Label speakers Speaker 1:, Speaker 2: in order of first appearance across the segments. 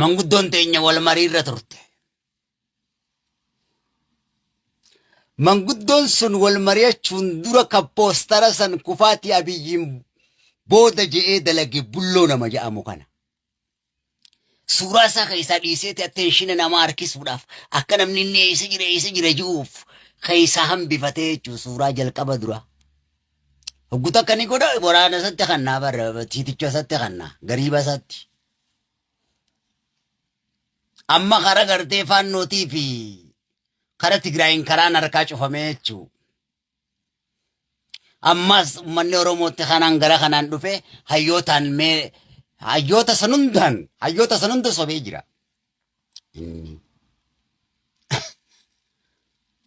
Speaker 1: Manguddoon teenya wal mariirra turte. Manguddoon sun wal mari'achuun dura kan poostara san kufaatii Abiyyiin booda je'ee dalage bulloo nama jedhamu kana. Suuraa isaa keessaa dhiiseeti attenshina namaa harkisuudhaaf akka namni inni eessa jira eessa jira ji'uuf keessaa hambifatee jechuun suuraa jalqaba dura. Hoggu takka ni godha waraana isatti kannaa barra tiiticha isatti kannaa gariiba isatti. Amma kara gartee faannootii fi kara Tigraayin karaan harkaa cufamee jechuudha. Ammas uummanni Oromootti kanaan gara kanaan dhufe hayyootaan mee hayyoota san hundaan hayyoota san hunda sobee jira. Inni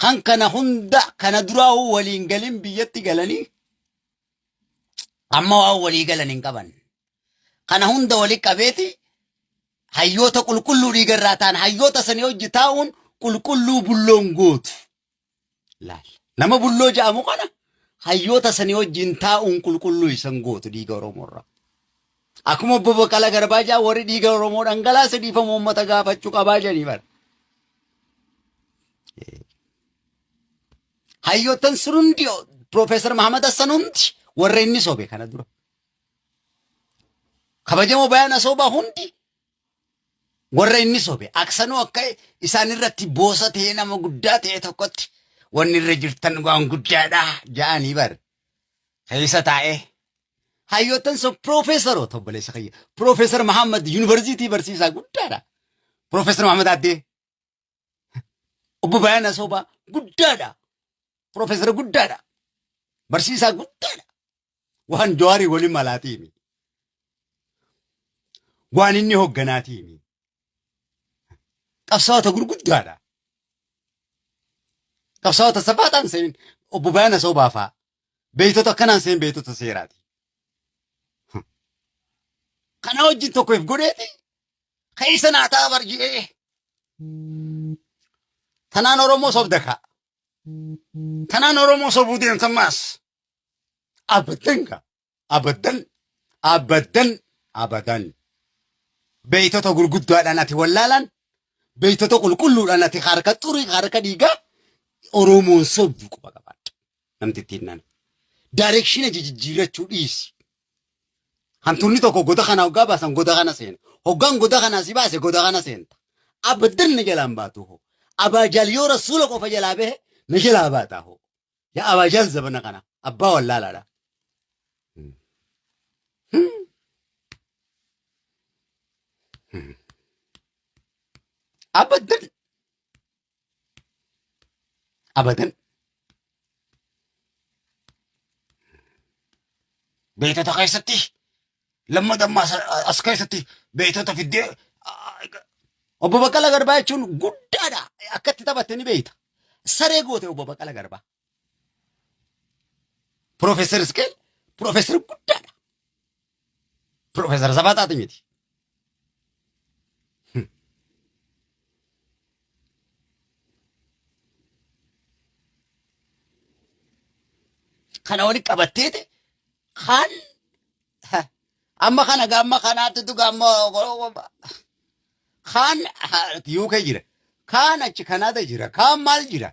Speaker 1: kan kana hunda kana duraa waliin galin biyyatti galanii amma waan walii galan hin qaban. Kana hunda wali qabeeti hayyoota qulqulluu dhiigarraa ta'an hayyoota sanii hojii taa'uun qulqulluu bulloon gootu. Laal. Nama bulloo jedhamu kana hayyoota sanii wajjin taa'uun qulqulluu isan gootu dhiiga Oromoorraa. Akkuma obbo Baqqalaa Garbaa jedhan warri dhiiga Oromoo dhangalaase dhiifama uummata gaafachuu qabaa jedhanii bara. Hayyoottan sun hundi Piroofeesar Mahamad Hassan hundi warra inni sobe kana dura. Kabajamoo Bayaan Asoobaa hundi warra inni sobe aksanuu akka isaan irratti boosa ta'ee nama guddaa ta'e tokkotti wanni irra jirtan waan guddaadha ja'anii bar keessa taa'ee hayyoottan sun piroofeesaroota obboleessa kiyya piroofeesar Mahammad yuunivarsiitii barsiisaa guddaadha piroofeesar Mahammad Addee obbo Bayaan Asoobaa guddaadha piroofeesara guddaadha barsiisaa guddaadha waan Jawaarii waliin malaatiimi. Waan inni hogganaatiimi. Qabsaa'ota gurguddaadha. Qabsaa'ota safaaxaan seen obbo Bayaan Asoobaa fa'a. Beektota akkanaan seen beektota seeraati. Kana wajjin tokko if godheeti keessa naa ta'a barji'ee. Tanaan Oromoo sobda ka'a. Tanaan Oromoo sobuu deemtan maas. Abadan ka. Abadan. Abadan. Abadan. Beeytota gurguddaadhaan ati wallaalaan beeytota qulqulluudhaan ati harka xurii harka dhiigaa Oromoon sobdu quba qabaadha. Namtittiin nana. Daarekshina jijjiirrachuu dhiisi. Hantuunni tokko goda kana hoggaa baasan goda kana seena. Hoggaan goda kana si baase goda kana seenta. Abadan na jalaan baatu hoo. Abaajaal yoo rasuula qofa jalaa bahe na jalaa baata hoo. Yaa abaajaal zabana kana abbaa wallaalaadha. Abadan. Abadan. Beektota keessatti lammata ammaa as keessatti beektota fiddee obbo Baqqala Garbaa jechuun guddaadha. Akkatti taphatte ni beekta. Saree goote obbo Baqqala Garbaa. Piroofeesar Isqeel piroofeesar guddaadha. Piroofeesar Safaxaati miti. Kana walitti qabatteeti kan amma kana gaamma kanaatti gaamma kaan UK jira kaan achi Kanaada jira kaan maal jira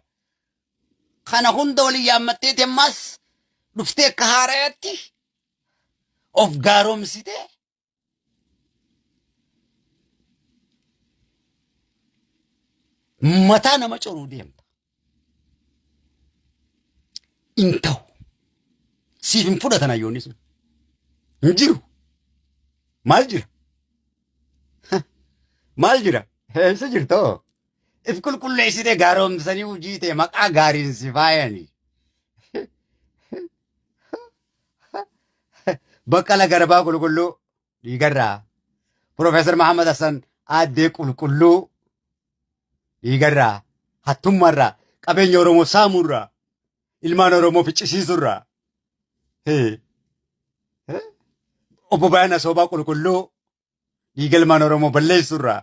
Speaker 1: kana hunda waliin yaammatteeti ammas dhuftee akka haarayaatti of gaaromsitee mataa nama coruu deemta. Hin ta'u. Siif hin fudhatan hayyoonni sun. Hin jiru. Maal jira? Maal jira? Eessa jirta hoo? If qulqulleessitee gaaromsanii hojii ta'e maqaa gaariin si faayanii. Baqqala Garbaa qulqulluu dhiigarraa. Piroofeesar Mahammad Hassan Aaddee qulqulluu dhiigarraa hattummaarraa qabeenya Oromoo saamuurraa ilmaan Oromoo ficcisiisuurraa. Hee. Obbo Bayaan Asoobaa qulqulluu dhiiga ilmaan Oromoo balleessuurraa.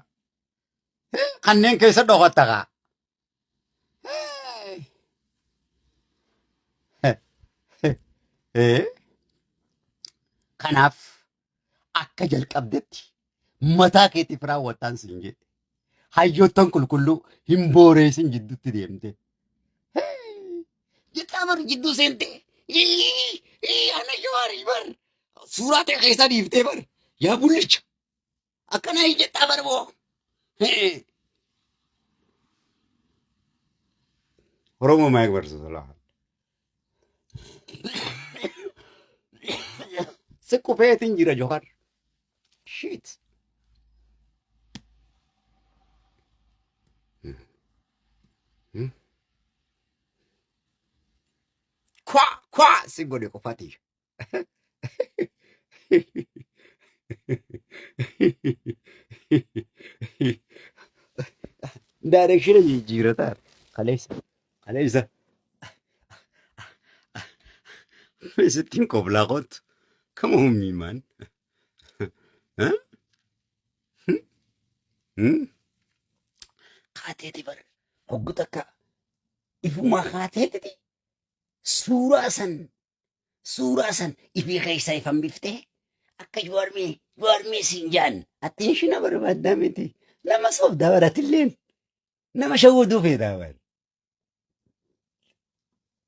Speaker 1: Kanneen keessa dhokatta kaa. Kanaaf akka jalqabdetti Mataa keetiif raawwattaan siin jedhe. Hayyoottan qulqulluu hin booreessin jidduutti deemte. Jettaa bar jidduu seente. Ana Jawaari bar. Suuraa ta'e keessa dhiiftee bar. Yaa bullicha. Akkana jettaa bar boo. Oromoo maayik barsiisa laa. Si qufeetiin jira Johaar. Shit. Kwa kwa si godhe qofaati. Direction jijjiirataa. Kaleessa. Kaleessa. Sittiin qoblaa kootu. Come on me man. Huh? Hmm? Kaateeti bar. Hoggu takka ifumaa kaateetiti suuraa san suuraa san ifii keessa ifan biftee akka jawaarmee jawaarmee siin jaan attention barbaaddaa miti. Nama sobdaa baratilleen nama shawwaduu feetaa bar.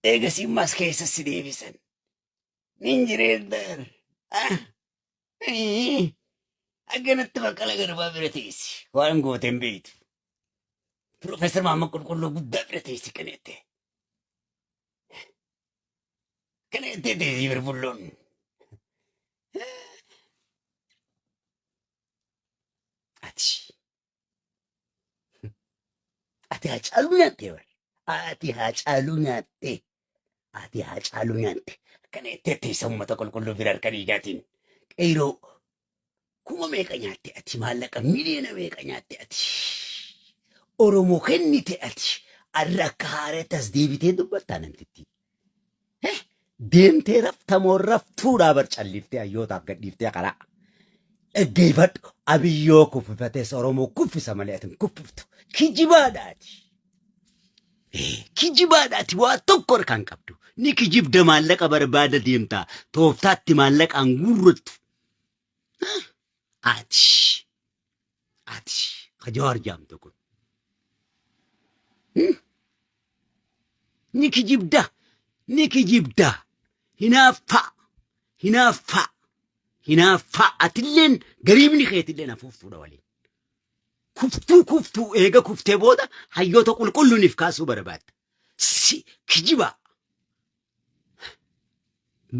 Speaker 1: Eegasii mas keessa si deebisan. Nin jireeddaar. Akkanatti Baqqala Garbaa bira teessi. Waan goote hin beektu. Piroofeesar Mahammad Qulqulluu guddaa bira teessi kana jettee. Kana jettee teessi birbulloon. Ati. Ati Haacaaluu nyaattee bar. Ati Haacaaluu nyaattee. Ati Haacaaluu nyaatte. Akkana jettee teessa uummata qulqulluu bira harka dhiigaatiin. Qeyroo kuma meeqa nyaatte ati maallaqa miliyoona meeqa nyaatte ati. Oromoo kennite ati. Arra akka haareetti as deebitee dubbattaa namtittii. Eh, Deemtee raftamoo raftuudhaa bar calliftee hayyootaaf gadhiiftee karaa. Dhaggeeffadhu abiyyoo kuffifatees Oromoo kuffisa malee ati hin kuffiftu. Kijibaadha ati. Kijibaadha ati waa tokko harkaa hin qabdu. Ni kijibda maallaqa barbaada deemta. Tooftaatti maallaqaan guurrattu. Ati. Ati. Ka Jawaar jaamtu kun. Ni kijibda. Ni kijibda. Hinaaffaa. Hinaaffaa. Hinaaffaa. Atilleen gariibni keetilleen afuuftuudha waliin. Kuftuu kuftuu eega kuftee booda hayyoota qulqulluuniif kaasuu barbaadda. Si kijibaa.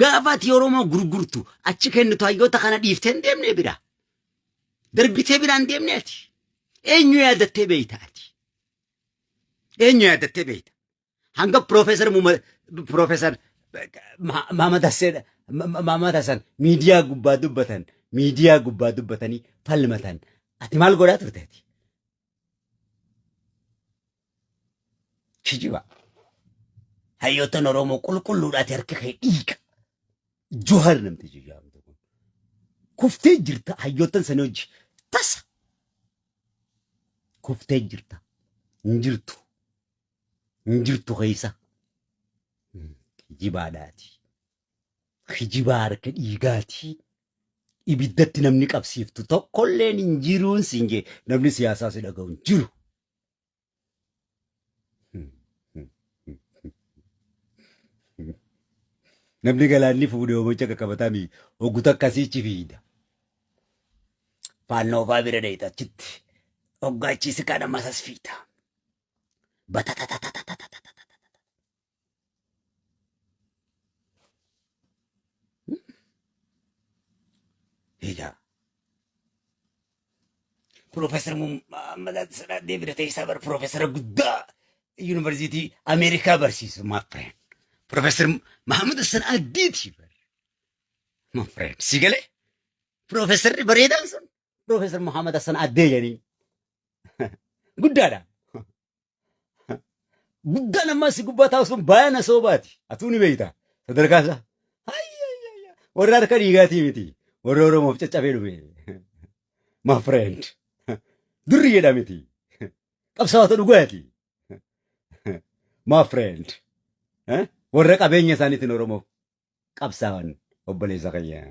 Speaker 1: Gaafa ati Oromoo gurgurtu achi kennitu hayyoota kana dhiiftee hin deemnee biraa. Darbitee biraa hin deemnee ati. Eenyu yaadattee beeyta ati? Eenyu yaadattee beeyta? Hanga Piroofeesar Piroofeesar Mahamad Hasseen Mahamad Hassan miidiyaa gubbaa dubbatan miidiyaa gubbaa dubbatanii falmatan. Ati maal godhaa turte ati? Kijiba. Hayyoottan Oromoo qulqulluudhaati harki kee dhiiga. Johar namtichi jedhamtu kun. Kuftee jirta hayyoottan sanii hojii tasa. Kuftee jirta. Hin jirtu. Hin jirtu keessa. Kijibaadhaati. Kijibaa harka dhiigaati. Ibiddatti namni qabsiiftu tokkolleen hin jiruun siin jee namni siyaasaa si dhaga'u hin jiru. Namni galaanni fuudhee hoomacha qaqqabataa mii hoggu takka siichi fiida. Faannoo faa bira dheeyta achitti hoggaachisi kana masas fiida. Batatatatatatatatata. Egaa Piroofeesar Muhammad Sadaaddee bira teessaa bara piroofeesara guddaa yuunivarsiitii Ameerikaa barsiisu my friend. Piroofeesar Muhammad Hassan Addiiti bar. My friend. Si galee? Piroofeesarri bareedaan sun Piroofeesar Muhammad Hassan Addee jedhanii. Guddaadha. Guddaan ammaa si gubbaa taa'u sun baay'ina soobaati. Atuu ni beekta. Sadarkaa isaa. Hayyayya. Warra harka dhiigaatii miti. Warra Oromoof caccabee dhume. My friend. Durri jedha miti. Qabsaa'ota dhugaati. My friend. Warra qabeenya isaaniitiin Oromoof qabsaa'an obboleessa kiyya.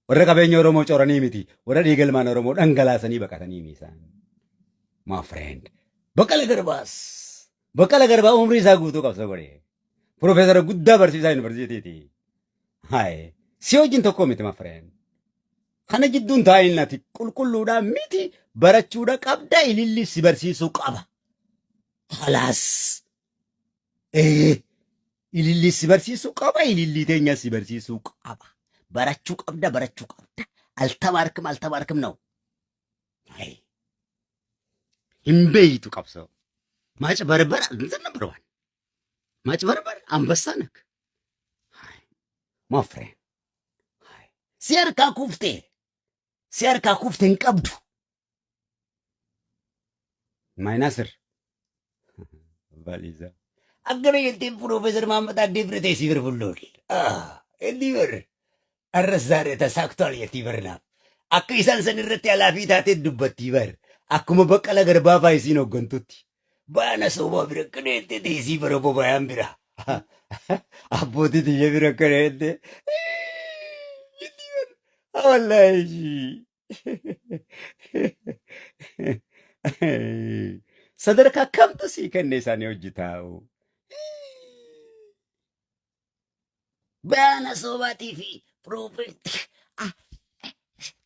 Speaker 1: Warra qabeenya Oromoo coranii miti. Warra dhiiga ilmaan Oromoo dhangalaasanii baqatanii miti isaan. My friend. Baqqala Garbaas. Baqqala Garbaa umrii isaa guutuu qabsoo godhe. Profeesara guddaa barsiisaa yuunivarsiitiiti. Haye. Si wajjin tokko miti, my friend. Kana jidduun taa'in ati qulqulluudhaa miti, barachuudha qabda, ililli si barsiisuu qaba. Khalaas. Ee, ililli si barsiisuu qaba, ililli teenya si barsiisuu qaba. Barachuu qabda, barachuu qabda. Altabaarkim, altabaarkim na'u. Haye. Hin beeytu qabsoo. ማጭበርበር እንትን ነበር ዋን ማጭበርበር አንበሳ ነክ my friend. Si harkaa kuftee, si harkaa kufte hin qabdu. Maayinaasir Baliisa. Akkana jetteen Piroofeesar Mahammad Addee bira teessii bira bullool. Inni bar arras zaare ተሳክቷል jettii barnaaf. Akka isaan san irratti alaafii taatee dubbattii bar. Akkuma Baqqala Garbaa faa isiin hooggantutti. Baana soobaa bira akkana jettee teessii bara bobayaan bira. Abbootii tiyya bira akkana jettee. Inni bar wallaahi. Sadarkaa kamtu sii kenne isaanii hojii taa'u? Baana soobaatii fi ፕሮፌት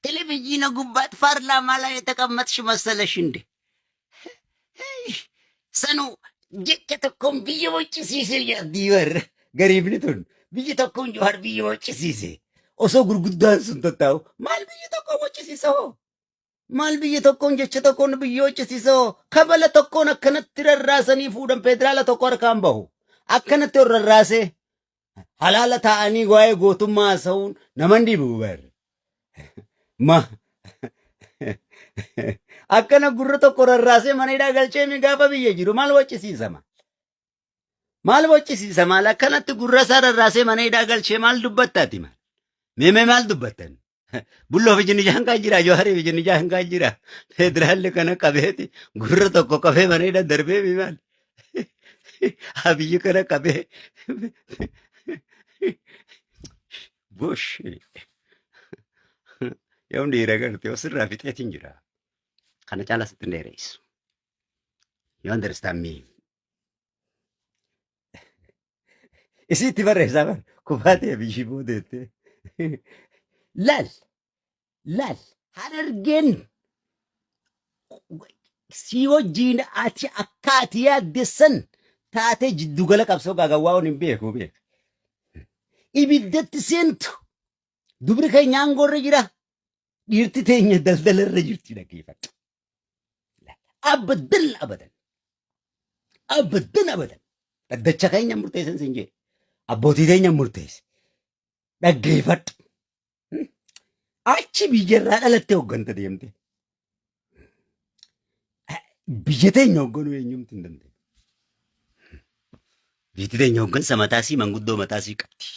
Speaker 1: ቴሌቪዥን gubbaatti ፓርላማ ላይ የተቀመጥሽ መሰለሽ እንዴ? Sanu jecha tokkoon biyya waccisiise jedhii bar gariibni tun biyya tokkoon Jawaar biyya waccisiise. Osoo gurguddaan sun tattaa'u maal biyya tokkoon waccisiisa hoo? Maal biyya tokkoon jecha tokkoon biyya waccisiisa hoo? Kabala tokkoon akkanatti rarraasanii fuudhan, federaala tokko harkaan bahu. Akkanatti ol rarraasee halaala taa'anii waa'ee gootummaa haasa'uun naman dhibu bar. Ma akkana gurra tokko rarraasee mana hidhaa galchee mi gaafa biyya jiru maal waccisiisama? Maal waccisiisa maal akkanatti gurra isaa rarraasee mana hidhaa galchee maal dubbattaati maal? Meemee maal dubbattan? Bulloo fi jinnijaan kan jira, Jawaarii fi jinnijaan kan jira. Federaalli kana qabeeti gurra tokko qabee mana hidhaa darbee mi maal? Abiyyi kana qabee. Bush. Yoom dhiira garte osirraa fixeetiin jira. Kana caalaa sitti hin dheeressu. You understand me? Isitti barreessaa bar kufaatee biyyi boodeette. Laal, laal, Harargeen si wajjiin ati akka ati yaaddessan taatee jiddugala qabsoo gaagawwaa hin beeku beeka. Ibiddatti seentu dubri keenya aangoorra jira. Dhiirti teenya daldalarra jirti, dhaggeeffadhu. Abadan, abadan. Abadan, abadan. Dhaddacha keenya murteessan sin jee. Abbootii teenya murteesse. Dhaggeeffadhu. Achi biyyarraa dhalattee hogganta deemte. Biyya teenya hoogganuu eenyumti hin dandeenye. Biyyi teenya hooggansa mataasii, manguddoo mataasii qabdi.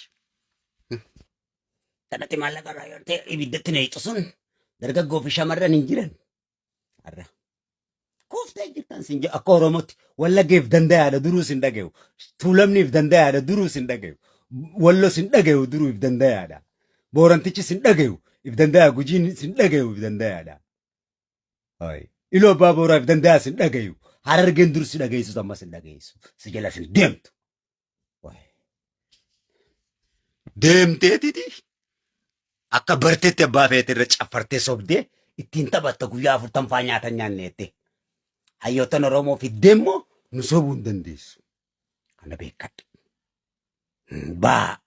Speaker 1: Kanatti maallaqa irraa yoo ta'e ibiddatti neexu sun dargaggoo fi shamarran hin jiran. Har'a. Kuuftee jirtan sin jedhu akka Oromootti Wallaggeef danda'aadha duruus hin dhagayu. Tuulamniif danda'aadha duruus hin dhagayu. Wallos hin dhagayu duruu if danda'aadha. Boorantichis hin dhagayu if danda'a, Gujiin hin dhagayu if danda'aadha. Iluu Abbaa Booraa if danda'as hin dhagayu. Harargeen dur si dhageessus ammas hin dhageessu. Si jalas hin deemtu. Deemteetiti akka barteetti abbaa feete irra caffartee sobdee ittiin taphatta guyyaa 40 faa nyaatan nyaanneette. Hayyoottan Oromoo fiddee immoo nu sobuu hin dandeessu. Kana beekadhu. Baa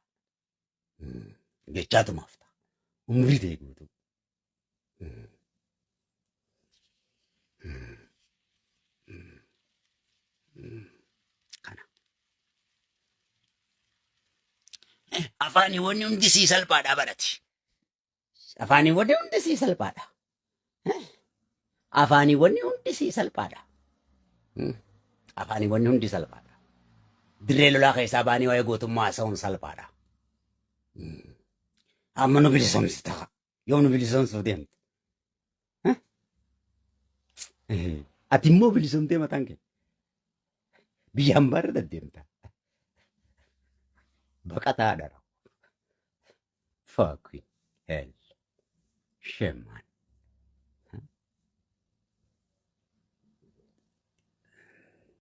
Speaker 1: jechaatumaaf ta'a. Umrii ta'e guutuu. Kana. Afaaniiwwan hundi sii salphaadha barati. Afaaniiwwan hundi sii salphaadha. Afaaniiwwan hundi sii salphaadha. Afaaniiwwan hundi salphaadha. Dirree lolaa keessaa baanii waa'ee gootummaa haasa'uun salphaadha. Amma nu bilisoomsita. Yoom nu bilisoomsuuf deemta? Ati immoo bilisoomtee mataan kee biyya hambaarra deddeemta. Baqataadha. Fucking hell. Shame, man.